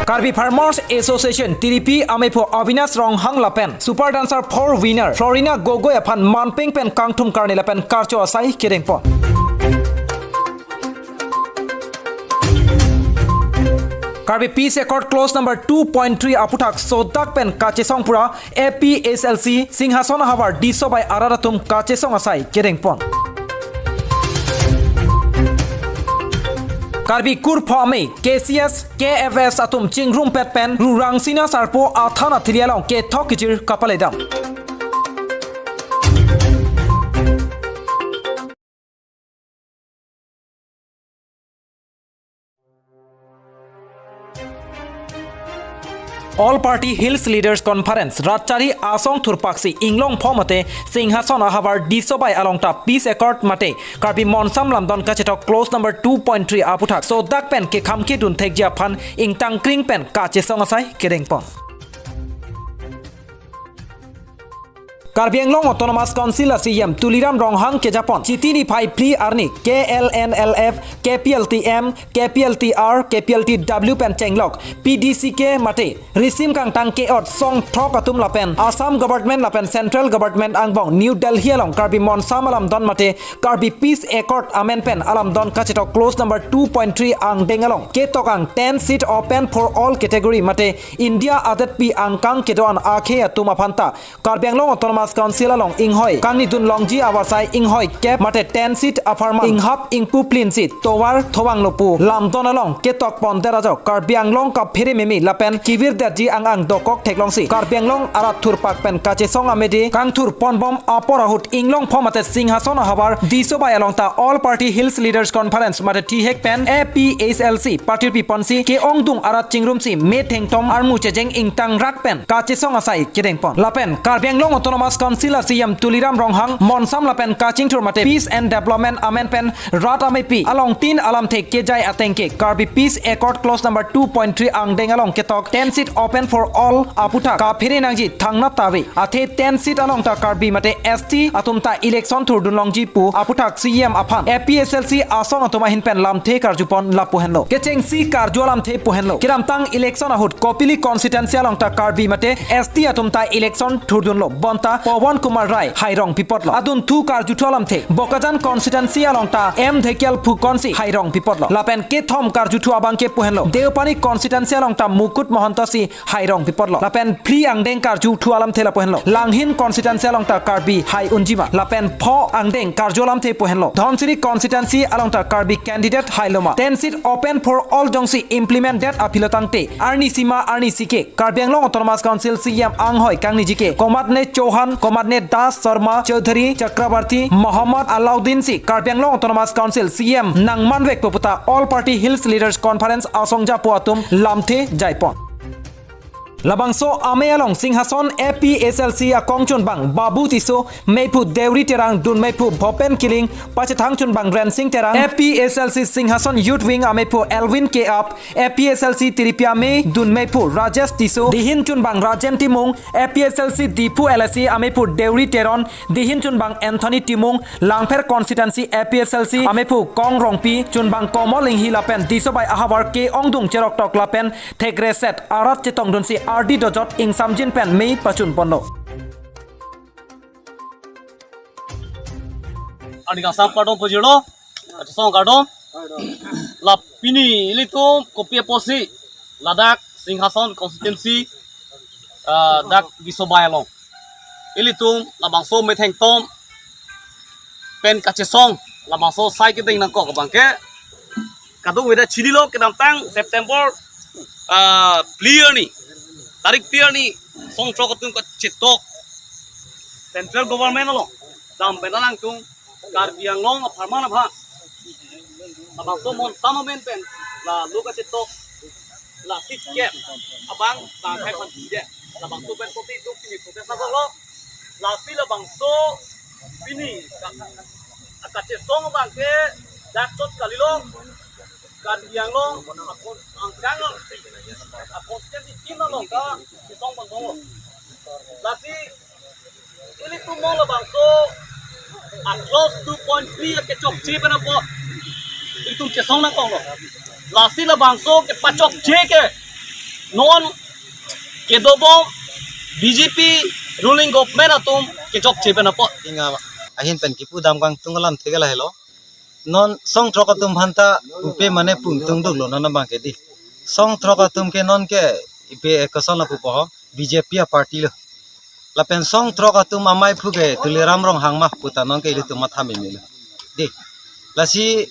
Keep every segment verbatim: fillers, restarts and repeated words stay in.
Karbi Farmers Association Tiripi amephu Avinash Ronghang lapen Super Dancer four winner Florina Gogoi aphan manpeng pen kangthum karne lapen karcho asai kedengpon. Karbi Peace Accord clause number two point three aputhak sodak pen kachesong pura A P H L C Singhason ahavar Disobai arat atum kachesong asai kedengpon. Karbi Kurpho Amei K C S, K F S atum chingrumpet pen Rurangsina Sarpo athan athili along kethok kejir kapaledam. All Party Hills Leaders Conference, Ratchari Asong Thurpaksi, Inglongpho mate Singhason ahavar Disobai along ta Peace Accord mate Karbi Monsam Lamdon kachetok clause number two point three aputhak sodak pen kekham kedun thekji aphan ingtangkring pen kachesong asai kedengpon. Karbi Anglong Autonomous Council a C E M Tuliram Ronghang kejapon Chiti niphai phli arni K L N L F, K P L T M, K P L T R, K P L T W pen chenglok P D C K mate risim kangtang ke-ot song throk atum lapen Assam Government lapen Central Government angbong New Delhi along Karbi Monsam Lamdon mate Karbi Peace Accord amen pen alamdon kachetok clause number two point three angdeng along ketok ang ten seat open for all category mate India adet pi angkang kedo-an akhei atum aphan ta Karbi Anglong Autonomous Council along inghoi kangni dun longji avarsai inghoi kep mate ten seat apharman inghap ingpu plin seat tovar thobang lopu lamdon along ketok pon der ajok Karbi Anglong kaphere meme lapen kevir derji ang ang dokok theklongsi Karbi Anglong arat thurpak pen kachesong amede kangthur ponbom apor ahut Inglongpho mate Singhason ahavar Disobai along ta All Party Hills Leaders Conference mate thihek pen A P H L C patirpi ponsi ke-ongdung arat chingrumsi methengthom armu chejeng ingtang rak pen kachesong asai kedengpon. Lapen Karbi Anglong Autonomous Council a C E M Tuliram Ronghang Monsam lapen kachingthur mate Peace and Development amen pen rat amepi along tin alamthe kejai ateng ke Karbi Peace Accord clause number two point three angdeng along ketok ten seat open for all aputhak kaphere nangji thangnat ta ave. Athe ten seat along ta Karbi mate S T atum ta election thurdun longji pu aputhak C E M aphan A P H L C asong atum ahin pen lamthe karjupon lapu henlo. Kechengsi karju alamthe pu henlo. Kedamtang election ahut Kopili constituency along ta Karbi mate S T atum ta election thurdunlo. Bonta Pawan Kumar Rai hairong pipotlo. Adunthu karjuthu alamthe Bokajan constituency along ta M Dhekial Phukonsi hairong pipotlo. Lapen kethom karjuthu abang ke pu henlo. Deopani constituency along ta Mukut Mahanta si hairong pipotlo. Lapen phli angdeng karjuthu alamthe lapu henlo. Langhin constituency along ta Karbi hai unjima. Lapen pho angdeng karju alamthe pu henlo. Dhansiri constituency along ta Karbi candidate hailoma. Ten seat open for all jongsi implement det aphi lo tangte arnisi ma arnisi ke Karbi Anglong Autonomous Council C E M anghoi kangniji ke komatne Chauhan, komatne Das, Sharma, Chaudhary, Chakrabarti, Mohammad Alauddin si Karbi Anglong Autonomous Council C E M nangmanvekpo pu ta All Party Hills Leaders Conference asong japo atum lamthe jaipon. Labangso amei along Singhason A P H L C akong chunbang Babu Tisso, meiphu Deuri Terang, dun meiphu Bhopen Killing, pachethang chunbang Rensing Terang, A P H L C Singhason Youth Wing ameiphu Elwin K Ap, A P H L C Tiripi amei dun meiphu Rajesh Tisso, dihin chunbang Rajen Timung, A P H L C Diphu L A C ameiphu Deuri Teron, dihin chunbang Anthony Timung, Langpher constituency A P H L C ameiphu Kong Rongpi, chunbang Komol Inghi lapen Disobai ahavar ke-ongdung cheroktok lapen thekre set arat chetongdunsi ardi dojot ingsamjin pen mei pachun ponlo. Arni kangsam kardom pajirlo, kachesong kardom. La pini ilitum kopi apotsi ladak Singhason constituency, ah, dak Disobai along ilitum labangso methengthom pen kachesong labangso asai kedeng nangkok abang ke kadokave ta chinilo, kedamtang September, ah, phli arni, tarik phli arni song throk atum kachetok central government along dam pen alangtum Karbi Anglong apharman aphan labangso Monsam amen pen la lo kachetok la ticket abang tangkai phan tide labangso pen kopi tum pini protest nangkoklo. Lasi labangso pini ka, kachesong abang ke dak chot kalilo. Karbi Anglong akon angkang along, akon ken di Chin along kachesong bang dong. Lasi ilitum mo labangso a clause two point three kechokche pen apot ilitum chesong nangkoklo. Lasi labangso kepachokche ke Non kedobom B J P ruling government atum kechokche pen apot. Inga ahin pen kipu dam kangtung alamthe ke lahelo. Non song throk atum aphanta pupe mane pu ingtung duklo non abang ke di. Song throk atum ke non ke ipe koson lapu po, B J P a party lo. Lapen song throk atum amei aphu ke Tuliram Ronghang ma puta non ke ilitum matha meme lo. Di. Lasi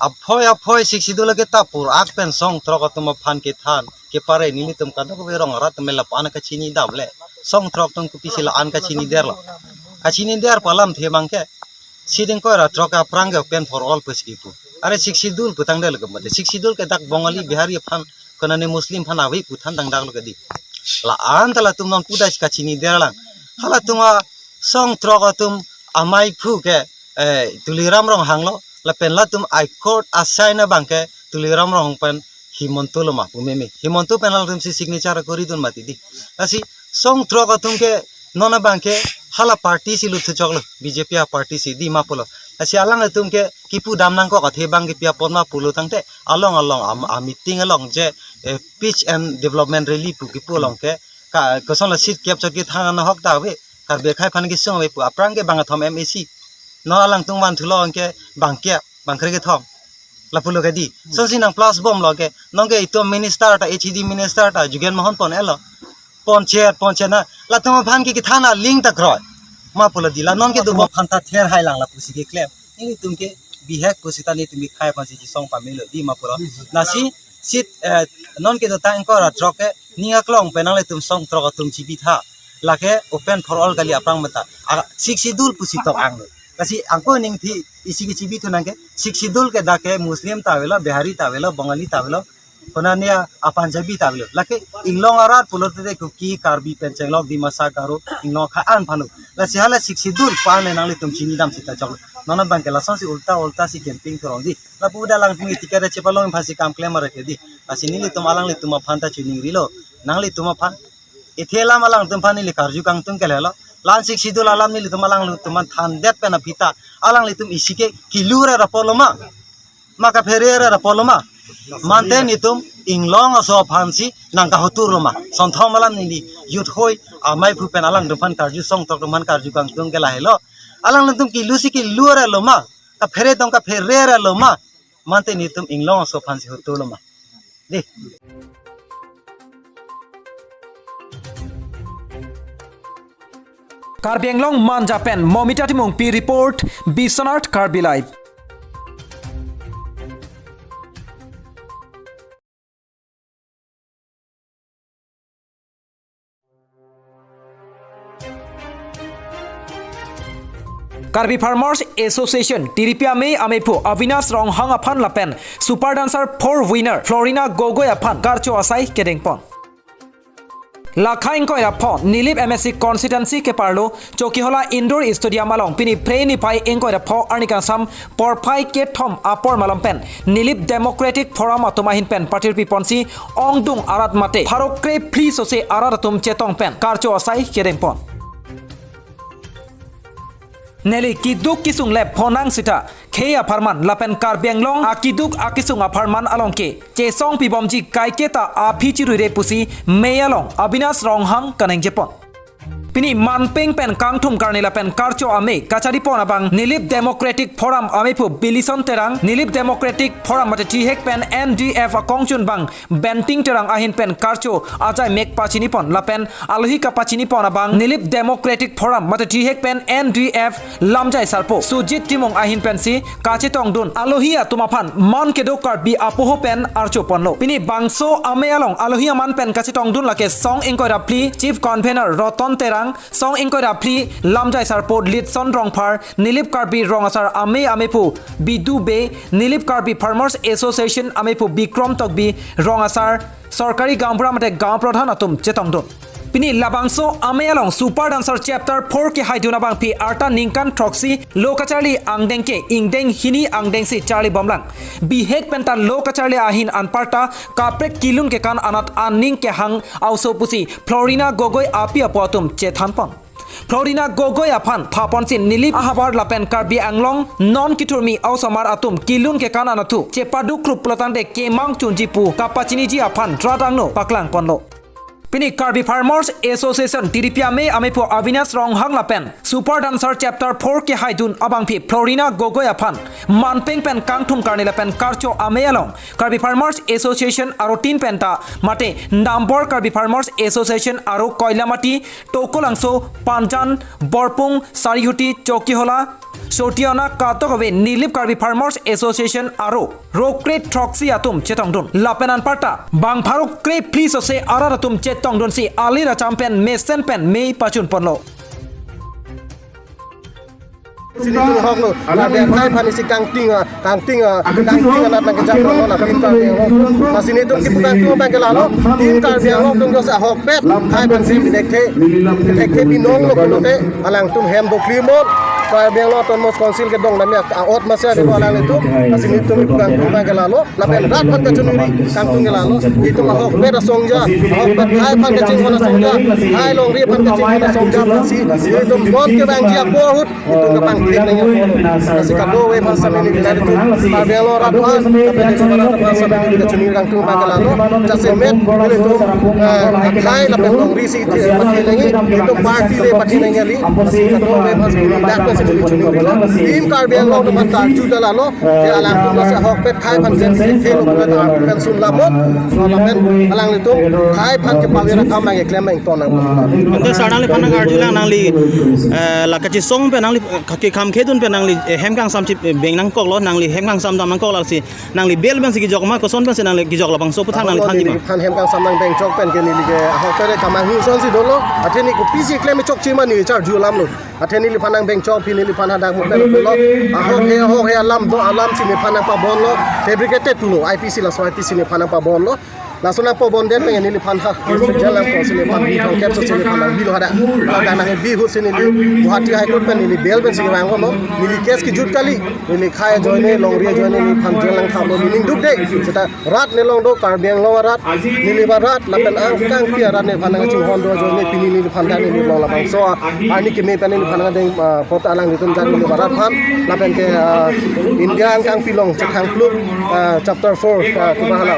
aphoi aphoi Sixth Schedule ke ta pur ak pen song throk atum aphan kethan kepare nelitum kadokave rong arat atum lapu-an kachini damle. Song throk atum kopisi la-an kachini derlo. Kachini der pu alamthe abang ke. Sixth ingkoi ra throk aphrang ke open for all pusi kipu. Are Sixth Schedule pu tangdet lo ke mate. Sixth Schedule ke dak Bongali, Bihari aphan, konane Muslim aphan ave pu than tangdaklo ke di. La-an ta latum non pu dais kachini derlang. Halatum asong throk atum amei aphu ke, eh, Tuliram Ronghang lo. Lapen latum High Court assign abang ke Tuliram Ronghang pen Himanta lo ma pu meme. Himanta pen alangtum si signature koridun mati di. Lasi song throk atum ke non abang ke hala party si luthu choklo, B J P a party si di ma pulo. Lasi alangtum ke kipu dam nangkok athe abang ke pi apot ma pulo tangte along along am, a meeting along je, eh, peace and development rally pu kipu along ke ka koson la seat capture kethan ahok ta ave, Karbi akhei aphan kesung ave pu aphrang ke bang kethom M A C. Non alangtum van thulo ke bang ke bang kre kethom. Lapulo ke di. Sonsi nang plus bomlo ke. Non ke itum minister ta, H A D minister ta, Jugen Mohan pon-etlo. Ponchet, ponchet na. Latum aphan ke kethan aling ta kroi. Ma pulo di la non ke do aphanta ther hai lang lapusi keklem. Nelitum ke bihek pusi ta nelitum akhei aphan si chisong pamelo di ma pulo. Lasi seat, eh, non kedotang ingkoi ra throk ke ning aklong pen nanglitum song throk atum chibitha. Lake open for all kali aphrang mata. A, Sixth Schedule pusi tok anglo. Lasi angko ningthi isi kechibithu nang ke Sixth Schedule ke dak ke Muslim ta avelo, Bihari ta avelo, Bongali ta avelo, konane a Punjabi ta avelo. Lake inglong arat pulote Kuki, Karbi pen chenglok Dimasa, Garo, inglong akhei an aphan lo. Lasi hala Sixth Schedule pu-an le nanglitum chini dam sita chok. Non abang ke lasonsi ulta ulta si campaign thurong di. Lapu dak alangtum ticket chepalong aphan si kam klem are ke di. Lasi nelitum alanglitum aphanta chiningrilo. Nanglitum aphan. Athe alam alangtum aphan neli karju kangtung ke lahelo. La-an Sixth Schedule alam nelitum alanglitum aphan thandet pen aphi ta alanglitum isi ke kilu ra ra pulo ma. Ma kaphere ra ra pulo ma. Mante nelitum inglong aso aphan si nang kahotur lo ma. Sonthom alam neli youth hoi amei aphu pen alangtum aphan karju song throk atum aphan karju kangtung ke lahelo. Alanglitum kilu si kilu ra lo ma. Kaphere tong kaphere ra lo ma. Mante nelitum inglong aso aphan si hotur lo ma. Di. Karbi Anglong Manja pen Momita Timungpi report, Biswanath Karbi Live. Karbi Farmers Association, T D P amei amephu Avinash Ronghang aphan lapen Super Dancer four winner Florina Gogoi aphan karcho asai kedengpon. Lakha ingkoi ra pho Nilip M A C constituency keparlo Chokihola Indoor Stadium along pini Phre niphai ingkoi ra pho arni kangsam porphai kethom apor malom pen Nilip Democratic Forum atum ahin pen patirpi ponsi ongdung arat mate pharo kre phli sose arat atum chetong pen karcho asai kedengpon. Neli keduk kesung le phonang sita khei apharman lapen Karbi Anglong akeduk akesung apharman along ke chesong pibomji kaiketa aphi chirure pusi mei along Avinash Ronghang kanengjepon. Pini manpeng pen kangthum karni lapen karcho amei kacharipon abang Nilip Democratic Forum amephu Bilison Terang, Nilip Democratic Forum mate thihek pen N D F akongchun bang Benting Terang ahin pen karcho ajai mek pachinipon lapen alohi kapachinipon abang Nilip Democratic Forum mate thihek pen N D F lamjai sarpo Sujit Timung ahin pensi kachetongdun alohi atum aphan man kedo Karbi apoho pen archoponlo. Pini bangso amei along alohi aman pen kachetongdun lake song ingkoi ra phli Chief Convener Roton Terang, song ingkoi ra phli lamjai sarpo Litson Rongphar, Nilip Karbi Rong Asar amei amephu Bidu Bey, Nilip Karbi Farmers Association amephu Bikrom Tokbi, Rong Asar, Sorkari Gaonbura mate Gaon Pradhan atum chetongdun. Pini labangso amei along Super Dancer Chapter four kehaidun abangpi arta ningkan throksi lo kacharli angdeng ke ingdeng hini angdengsi charlibomlang. Bihek penta lo kacharli ahin anparta kaprek kelun kekan anat aning kehang a-oso pusi Florina Gogoi api apo atum chethanpon. Florina Gogoi aphan phaponsi Nilip ahavar lapen Karbi Anglong non kithurmi a-osomar atum kelun kekan anatthu chepaduk krup pulotangte kemang chunji pu kapachiniji aphan rat angno paklangponlo. Pini Karbi Farmers Association T D P amei ameipo Avinash Ronghang lapen Super Dancer Chapter four kehaidun abangpi Florina Gogoi aphan manpeng pen kangthum karni lapen karcho amei along Karbi Farmers Association aro tin penta mate Nambor Karbi Farmers Association aro Koilamati, Tokolangso, Panjan, Borpung, Sarihuti, Chokihola, Sotiana katok ave Nilip Karbi Farmers Association aro rokret throksi atum chetongdun. Lapen anparta bang pharo krephli sose arat atum chetongdunsi alir acham pen mesen pen mei pachunponlo. Sini tung hok lo, lapen hai aphan isi kangting, ah, kangting, ah, kangting anat nangkejapon lo, lapen Karbi Anglong. Lasi nelitum kipu kangtung abang ke lalo, tim Karbi Anglong atum jongsi ahokpet hai aphansi binek the, binek the binong lo pulote, alangtum hem doklimon, Karbi Anglong Autonomous Council kedong damji a-ot masi ave alanglitum, lasi nelitum kipu kangtung abang ke lalo. Lapen rat aphan kachiningri kangtung ke lalo. Itum ahokpet asongja, ahokpet hai aphan kachinghon asongja, hai longri aphan kachinghon asongja aphansi itum non kevangji apor ahut itum kapangkrit nangji apor. Lasi kadokave aphan sami neli, itum Karbi Anglong rat aphan, lapen itum rat aphan sami neli kachiningri kangtung abang ke lalo. Jasemet itum, eh, akhai lapen longri si itum pathi nangji, itum party le pathi nangji kali. Lasi kadokave aphan sami neli dak aphan sami neli chiningrilo. Tim Karbi Anglong atum aphan karju ta lalo. Ya, alangtum jongsi ahokpet hai aphan jen si khelo pulote argument sun lamon. Lapen alanglitum hai aphan kepavir akam abang keklem abang ington nang. Ante sir nangliphan nang arjulang nangli, eh, la kachesong pen nangli, eh, kake kam khedun pen nangli, eh, hem kangsam chip, eh, beng nangkoklo, nangli hem kangsam dam nangkok lasi nangli bel pensi kejok ma, koson pensi nangli kejok labangso aputhak nangli thanji ma? Neli aphan hem kangsam nang beng chok pen ke neli ke ahokpet kamanghu asonsi dolo. Athe neli kopisi klem chokche ma neli charju alam lo. Athe neliphan nang beng chok aphi neliphan hadak mo pen pulo. Ahok he, ahok he alam do alam si neliphan nang pabonlo. Fabricated pulo. I P C laso I P C neliphan nang pabonlo. Laso nang pabon den pen neliphan ha. Jail nangpo si neliphan bi thomkep so si neliphan nang bilo hadak. Hadak nang bi ahut si neli Guwahati High Court pen neli bail pensi vanglo. Neli case kejut kali. Neli akhai ajoine, longri ajoine neliphan jail nangthaplo, neli ning dukde. Seta rat nelong do, Karbi Anglong arat, Nilip arat, lapen angkangpi arat neliphan nangchinghon do ajoine pini neliphan ta neli along labangso arni keme pen neliphan nangdeng, ah, apot alanglitum ta Nilip arat aphan, lapen ke, ah, India angkangpi along chethang pluk, ah, chapter four, ah, keba hala,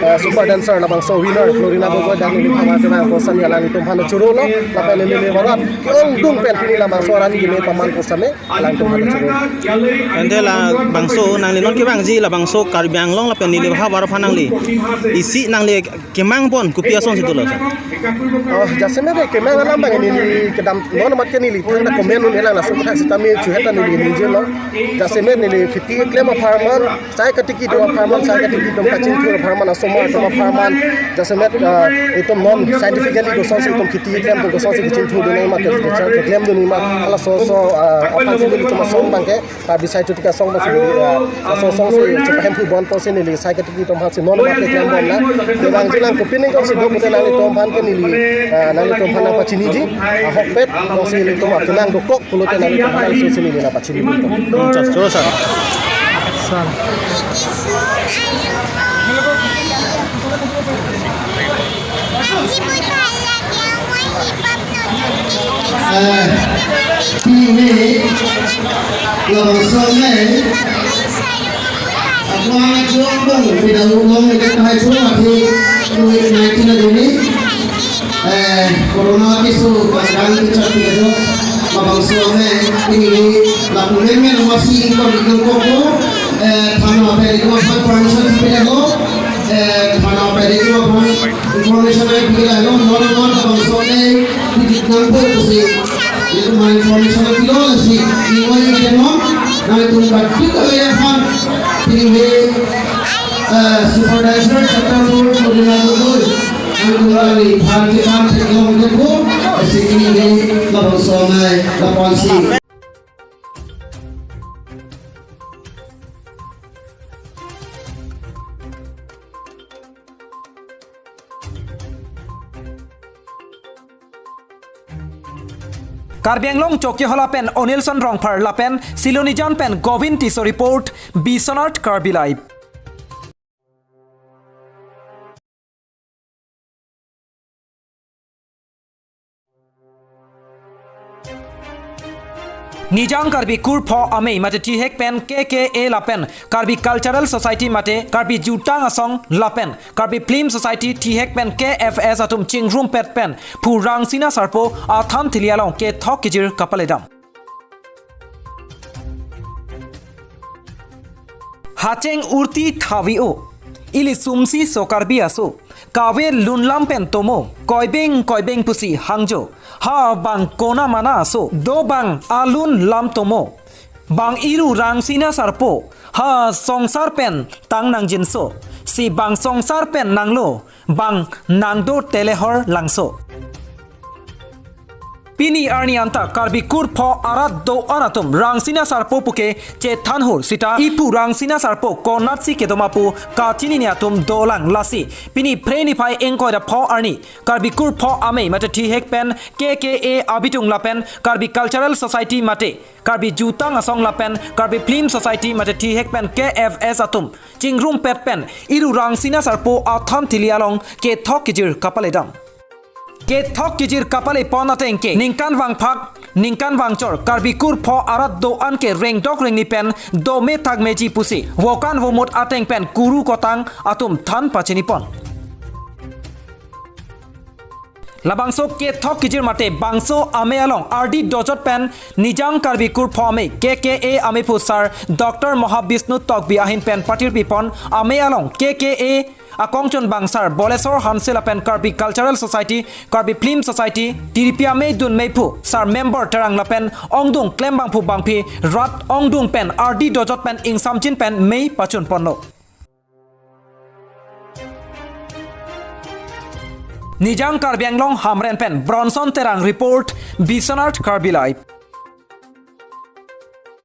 ah, super dancer labangso winner Florina Gogoi ta neliphan ta kevang apotsi alanglitum aphan churolo, lapen Nilip arat ke-ongdung pen pini labangso arni keme paman apotsi alangtum aphan choro. Ante labangso nangli non kevangji labangso Karbi Anglong lapen Nilip ahavar aphan nangli isi nangli kemangpon kopi asonsi dolo, sir? Oh, jasemet kemang alam abang neli kedam non amat ke neli thangta comment un-elang laso aputhak sitame chuheta neli ningjelo. Jasemet neli kheti keklem apharman, sai katiki atum apharman, sai katiki atum kachingthur apharman, asomar atum apharman. Jasemet, ah, itum non scientifically kosonsi itum kheti keklem atum kosonsi kachingthurdun ma, ke, ke, keklemdun ma, halaso so, ah, aphansi nelitum asong abang ke, Karbi Sahitya Dikasong abangsi neli, ah, halaso asongsi chepahemphu bon apotsi neli sai katiki atum aphansi non amat keklem bon nang. Kevangji lang kopine jongsi do pulote nanglitum aphan ke neli, ah, nanglitum aphan nangpachiniji, ahokpet jongsi nelitum akenang dokok pulote nanglitum aphan si neli nangpachini. Chas, choro, sir. Sir. Eh, pini labangso amei ako ang ajo bang pinangulang ito tayo po ati covid nineteen na dini. Eh, corona keso pangdang kecak pinado, labangso amei, ini lapu memen masih ingkon ingkon koko, eh, thana pedi ko aphan permission pinado, eh, thana pedi ko aphan information ai pinado, non non labangso amei, pidit nangpo pusi, itu ma information ai pilo lasi, ingkon ingkon non, nangtum batik kali aphan, ini, eh, super dancer, chapter four, Florina Gogoi. Ang kembali, bhante, bhante, long, long, long. Sikini, labangso amei, lapansi. Karbi Anglong Chokihola pen Onilson Rongphar lapen Silonijan pen Govin Tisso report, Biswanath Karbi Live. Nijang Karbi Kurpho Amei mate thihek pen K K A lapen Karbi Cultural Society mate Karbi Jutang Asong lapen Karbi Film Society thihek pen K F S atum chingrumpet pen phu Rangsina Sarpo athan thili along kethok kejir kapaledam. Hacheng urti thavi-o, ili sumsi so Karbi aso, kave lunlam pen tomo, koibeng koibeng pusi hangjo, ha bang kona mana aso, do bang alun lam tomo, bang iru Rangsina Sarpo, ha songsar pen tang nangjinso, si bang songsar pen nanglo, bang nangdo telehor langso. Pini arni anta Karbi Kurpho arat do-an atum Rangsina Sarpo puke chethanhur sita iphu Rangsina Sarpo konatsi kedoma pu kachinine atum dolang lasi. Pini Phre niphai ingkoi ra pho arni Karbi Kurpho Amei mate thihek pen K K A abitung lapen Karbi Cultural Society mate Karbi Jutang Asong lapen Karbi Film Society mate thihek pen K F S atum chingrumpet pen iru Rangsina Sarpo athan thili along kethok kejir kapaledam. Kethok kejir kapale pon ateng ke ningkan vangphak, ningkan vangchor Karbi Kurpho arat do-an ke rengdok rengni pen dome thakmeji pusi vokan vomut ateng pen kuru kotang atum than pachini pon. Labangso kethok kejir mate bangso amei along ardi dojot pen Nijang Karbi Kurpho Amei K K A ameiphu sar Doctor Mahabishnu Tokbi ahin pen patirpi pon amei along K K A akongchunbang sar Bolesor Hanse lapen Karbi Cultural Society, Karbi Film Society, tiripi amei dun meiphu sar member Terang lapen ongdung klembangphu bangphi rat ongdung pen ardi dojot pen ingsamjin pen mei pachun ponlo. Nijang Karbi Anglong Hamren pen Bronson Terang report, Biswanath Karbi Live.